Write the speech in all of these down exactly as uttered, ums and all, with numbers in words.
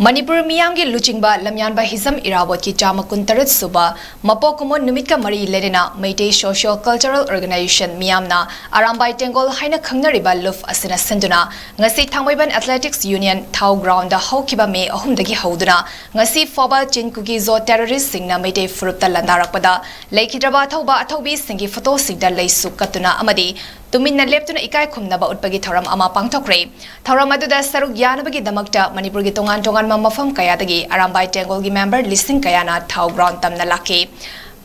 ꯃꯅꯤꯄꯨꯔ ꯃꯤꯌꯥꯝꯒꯤ ꯂꯨꯆꯤꯡꯕ ꯂꯝꯌꯥꯟꯕ ꯍꯤꯖꯝ ꯏꯔꯥꯕꯣꯠꯀꯤ ꯆꯥꯝꯃ ꯀꯨꯟꯇꯔꯦꯠ ꯁꯨꯕ ꯃꯄꯣꯛ ꯀꯨꯝꯑꯣꯟ ꯅꯨꯃꯤꯠꯀ ꯃꯔꯤ ꯂꯩꯅꯅ ꯃꯩꯇꯩ Socio Cultural Organization ꯃꯤꯌꯥꯝꯅ ꯑꯔꯥꯝꯕꯥꯏ ꯇꯦꯡꯒꯣꯜ ꯍꯥꯏꯅ ꯈꯪꯅꯔꯤꯕ ꯂꯨꯞ ꯑꯁꯤꯅ ꯁꯤꯟꯗꯨꯅ ꯉꯁꯤ ꯊꯥꯡꯃꯩꯕꯟ Athletics Union ꯊꯥꯎ ground ꯗ ꯍꯧꯈꯤꯕ ꯃꯦ ꯑꯍꯨꯝꯗꯒꯤ ꯍꯧꯗꯨꯅ ꯉꯁꯤ ꯐꯥꯎꯕ ꯆꯤꯟ ꯀꯨꯀꯤꯖꯣ terrorist ꯁꯤꯡꯅ ꯃꯩꯇꯩ ꯐꯨꯔꯨꯞꯇ ꯂꯥꯟꯗꯥꯔꯛꯄꯗ ꯂꯩꯈꯤꯗ꯭ꯔꯕ ꯑꯊꯧꯕ ꯑꯊꯧꯕꯤꯁꯤꯡꯒꯤ photo ꯁꯤꯡꯗ ꯂꯩꯁꯨ ꯀꯠꯇꯨꯅ ꯑꯃꯗꯤ ꯇꯨꯃꯤꯟꯅ ꯂꯦꯞꯇꯨꯅ ꯏꯀꯥꯏ ꯈꯨꯝꯅꯕ ꯎꯠꯄꯒꯤ ꯊꯧꯔꯝ ꯑꯃ ꯄꯥꯡꯊꯣꯛꯈ꯭ꯔꯦ꯫ ꯊꯧꯔꯝ ꯑꯗꯨꯗ ꯁꯔꯨꯛ ꯌꯥꯅꯕꯒꯤꯗꯃꯛꯇ ꯃꯅꯤꯄꯨꯔꯒꯤ ꯇꯣꯉꯥꯟ ꯇꯣꯉꯥꯟꯕ ꯃꯐꯝ ꯀꯌꯥꯗꯒꯤ ꯑꯔꯥꯝꯕꯥꯏ ꯇꯦꯡꯒꯣꯜꯒꯤ member ꯂꯤꯁꯤꯡ ꯀꯌꯥꯅ ꯊꯥꯎ ground ꯇꯝꯅ ꯂꯥꯛꯈꯤ꯫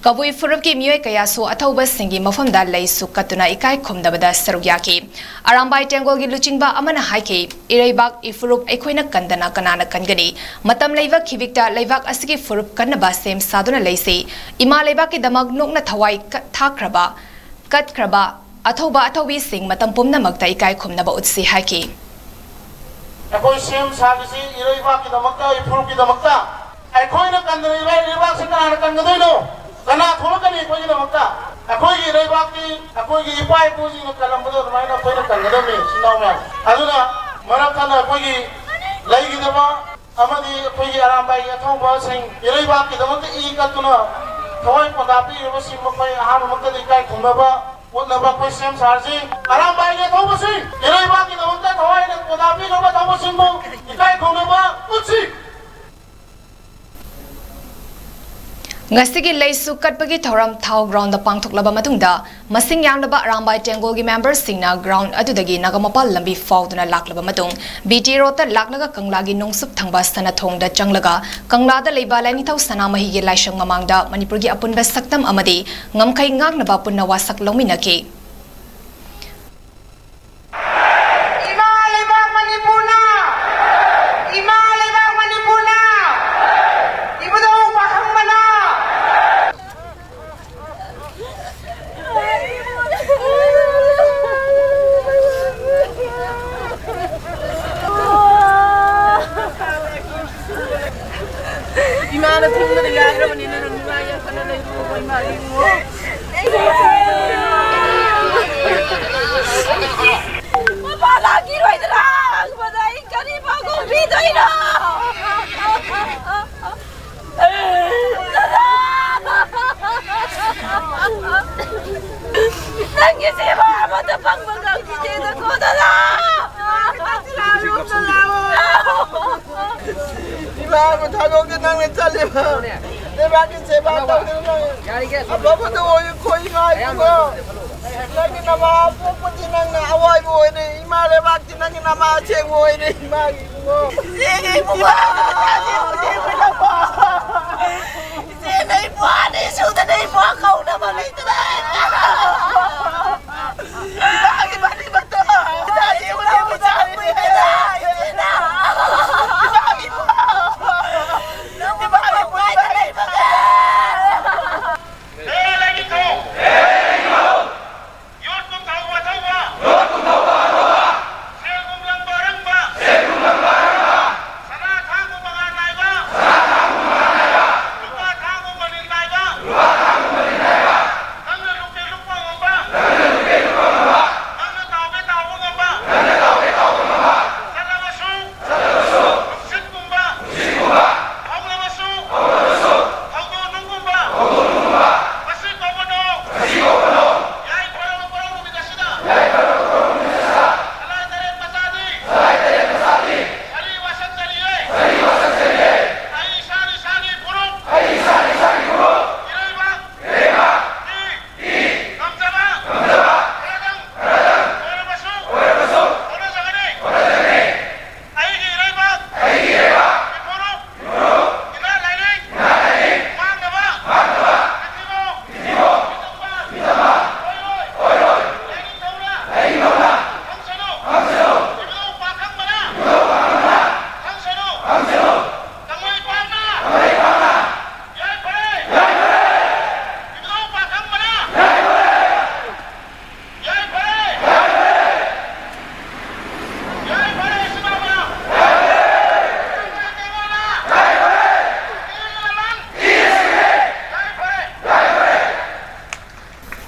ꯀꯕꯨꯏ ꯐꯨꯔꯨꯞꯀꯤ ꯃꯤꯑꯣꯏ ꯀꯌꯥꯁꯨ ꯑꯊꯧꯕꯁꯤꯡꯒꯤ ꯃꯐꯝꯗ ꯂꯩꯁꯨ ꯀꯠꯇꯨꯅ ꯏꯀꯥꯏ ꯈꯨꯝꯅꯕꯗ ꯁꯔꯨꯛ ꯌꯥꯈꯤ꯫ ꯑꯔꯥꯝꯕꯥꯏ ꯇꯦꯡꯒꯣꯜꯒꯤ ꯂꯨꯆꯤꯡꯕ ꯑꯃꯅ ꯍꯥꯏꯈꯤ, "ꯏꯔꯩꯕꯥꯛ, ꯏꯐꯨꯔꯨꯞ ꯑꯩꯈꯣꯏꯅ ꯀꯟꯗꯅ ꯀꯅꯥꯅ ꯀꯟꯒꯅꯤ? ꯃꯇꯝ ꯂꯩꯕ ꯈꯤꯕꯤꯛꯇ ꯂꯩꯕꯥꯛ ꯑꯁꯤꯒꯤ ꯐꯨꯔꯨꯞ ꯀꯟꯅꯕ ꯁꯦꯝ ꯁꯥꯗꯨꯅ ꯂꯩꯁꯤ꯫ ꯏꯃꯥ ꯂꯩꯕꯥꯛꯀꯤꯗꯃꯛ ꯅꯣꯛꯅ ꯊꯋꯥꯏ ꯀꯠ-, ꯊꯥꯈ꯭ꯔꯕ, ꯀꯠꯈ꯭ꯔꯕ ꯑꯊꯧꯕ ꯑꯊꯧꯕꯤꯁꯤꯡ ꯃꯇꯝ ꯄꯨꯝꯅꯃꯛꯇ ꯏꯀꯥꯏ ꯈꯨꯝꯅꯕ ꯎꯠꯁꯤ" ꯍꯥꯏꯈꯤ꯫ ꯑꯩꯈꯣꯏ ꯁꯦꯝ ꯁꯥꯕꯁꯤ ꯏꯔꯩꯕꯥꯛꯀꯤꯗꯃꯛꯇ, ꯏꯐꯨꯔꯨꯞꯀꯤꯗꯃꯛꯇ꯫ ꯑꯩꯈꯣꯏꯅ ꯀꯟꯗꯅ ꯏꯔꯩ-, ꯏꯔꯩꯕꯥꯛꯁꯤ ꯀꯅꯥꯅ ꯀꯟꯒꯗꯣꯏꯅꯣ? ꯀꯅꯥ ꯊꯣꯛꯂꯛꯀꯅꯤ ꯑꯩꯈꯣꯏꯒꯤꯗꯃꯛꯇ? ꯑꯩꯈꯣꯏꯒꯤ ꯏꯔꯩꯕꯥꯛꯇꯤ ꯑꯩꯈꯣꯏꯒꯤ ꯏꯄꯥ ꯏꯄꯨꯁꯤꯡꯅ ꯀꯜꯂꯝꯕꯗꯣ ꯑꯗꯨꯃꯥꯏꯅ ꯑꯩꯈꯣꯏꯅ ꯀꯟꯒꯗꯕꯅꯤ, ꯏꯆꯤꯟ ꯏꯅꯥꯎ ꯃꯌꯥꯝ꯫ ꯑꯗꯨꯅ ꯃꯔꯝ ꯊꯠꯅ ꯑꯩꯈꯣꯏꯒꯤ ꯂꯩꯈꯤꯗꯕ ꯑꯃꯗꯤ ꯑꯩꯈꯣꯏꯒꯤ ꯑꯔꯥꯝꯕꯥꯏꯒꯤ ꯑꯊꯧꯕꯁꯤꯡ ꯏꯔꯩꯕꯥꯛꯀꯤꯗꯃꯛꯇ ꯏ ꯀꯠꯇꯨꯅ ꯊꯋꯥꯏ ꯄꯣꯟꯗꯥ ꯄꯤꯔꯤꯕꯁꯤꯡ ꯃꯈꯣꯏ ꯑꯍꯥꯟꯕꯃꯛꯇꯗꯤ ꯏꯀꯥꯏ ꯈꯨꯝꯅꯕ ꯎꯠꯅꯕ ꯑꯩꯈꯣꯏ ꯁꯦꯝ ꯁꯥꯔꯁꯤ꯫ ꯑꯔꯥꯝꯕꯥꯏꯒꯤ ꯑꯊꯧꯕꯁꯤꯡ, ꯏꯔꯩꯕꯥꯛꯀꯤꯗꯃꯛꯇ ꯊꯋꯥꯏꯅ ꯄꯣꯟꯗꯥ ꯄꯤꯈ꯭ꯔꯕ ꯑꯊꯧꯕꯁꯤꯡꯕꯨ ꯏꯀꯥꯏ ꯈꯨꯝꯅꯕ ꯎꯠꯁꯤ꯫ ꯉꯁꯤꯒꯤ ꯂꯩꯁꯨ ꯀꯠꯄꯒꯤ ꯊꯧꯔꯝ ꯊꯥꯎ ground ꯗ ꯄꯥꯡꯊꯣꯛꯂꯕ ꯃꯇꯨꯡꯗ, ꯃꯁꯤꯡ ꯌꯥꯝꯂꯕ ꯑꯔꯥꯝꯕꯥꯏ ꯇꯦꯡꯒꯣꯜꯒꯤ member ꯁꯤꯡꯅ ground ꯑꯗꯨꯗꯒꯤ ꯅꯥꯒꯥꯃꯄꯥꯜ ꯂꯝꯕꯤ ꯐꯥꯎꯗꯨꯅ ꯂꯥꯛꯂꯕ ꯃꯇꯨꯡ, B T Road ꯇ ꯂꯥꯛꯂꯒ ꯀꯪꯂꯥꯒꯤ ꯅꯣꯡꯆꯨꯞ ꯊꯪꯕ ꯁꯅꯥꯊꯣꯡꯗ ꯆꯪꯂꯒ, ꯀꯪꯂꯥꯗ ꯂꯩꯕ ꯂꯥꯏꯅꯤꯡꯊꯧ ꯁꯅꯥꯃꯍꯤꯒꯤ ꯂꯥꯏꯁꯪ ꯃꯃꯥꯡꯗ ꯃꯅꯤꯄꯨꯔꯒꯤ ꯑꯄꯨꯟꯕ ꯁꯛꯇꯝ ꯑꯃꯗꯤ ꯉꯝꯈꯩ ꯉꯥꯛꯅꯕ ꯄꯨꯟꯅ ꯋꯥꯁꯛ ꯂꯧꯃꯤꯟꯅꯈꯤ꯫ ꯏꯃꯥ ꯂꯩꯕꯥꯛ ꯃꯅꯤꯄꯨꯔꯅ, ꯏꯃꯥ ꯂꯩꯕꯥꯛ ꯃꯅꯤꯄꯨꯔꯅ, ꯏꯕꯨꯙꯧ ꯄꯥꯈꯪꯕꯅ꯫ ꯏꯃꯥꯅ ꯊꯤꯡꯕꯗ ꯌꯥꯗ꯭ꯔꯕꯅꯤꯅ ꯅꯪ ꯅꯨꯡꯉꯥꯏ ꯌꯥꯏꯐꯅ ꯂꯩꯔꯨꯀꯣ, ꯏꯃꯥ ꯏꯕꯨꯡꯉꯣ꯫ ꯃꯄꯥ ꯂꯥꯛꯈꯤꯔꯣꯏꯗ꯭ꯔꯥ ꯍꯪꯕꯗ ꯑꯩ ꯀꯔꯤ ꯄꯥꯎꯈꯨꯝ ꯄꯤꯗꯣꯏꯅꯣ? ꯅꯪꯒꯤ ꯁꯦꯕꯥ ꯑꯃꯠꯇ ꯐꯪꯕ ꯉꯝꯈꯤꯗꯦꯗꯀꯣ, ꯗꯗꯥ! ꯏꯃꯥꯕꯨ ꯊꯥꯗꯣꯛꯇ ꯅꯪꯅ ꯆꯠꯂꯤꯕ ꯂꯩꯕꯥꯛꯀꯤ ꯁꯦꯕꯥ ꯇꯧꯗꯅ ꯅꯪ ꯑꯐꯕꯗ ꯑꯣꯏꯌꯨꯀꯣ, ꯏꯃꯥ ꯏꯕꯨꯡꯉꯣ꯫ ꯅꯪꯒꯤ ꯅꯃꯥ ꯄꯣꯛꯄꯗꯤ ꯅꯪꯅ ꯑꯋꯥꯏꯕ ꯑꯣꯏꯔꯦ, ꯏꯃꯥ ꯂꯩꯕꯥꯛꯇꯤ ꯅꯪꯒꯤ ꯅꯃꯥ ꯑꯁꯦꯡꯕ ꯑꯣꯏꯔꯦ, ꯏꯃꯥꯒꯤ ꯏꯕꯨꯡꯉꯣ꯫ ꯏꯆꯦꯒꯤ ꯏꯕꯨꯡꯉꯣ! ꯏꯆꯦꯅ ꯏꯄ꯭ꯋꯥ ꯑꯅꯤ ꯁꯨꯗꯅ ꯏꯄ꯭ꯋꯥ ꯀꯧꯅꯕ ꯂꯩꯇꯅ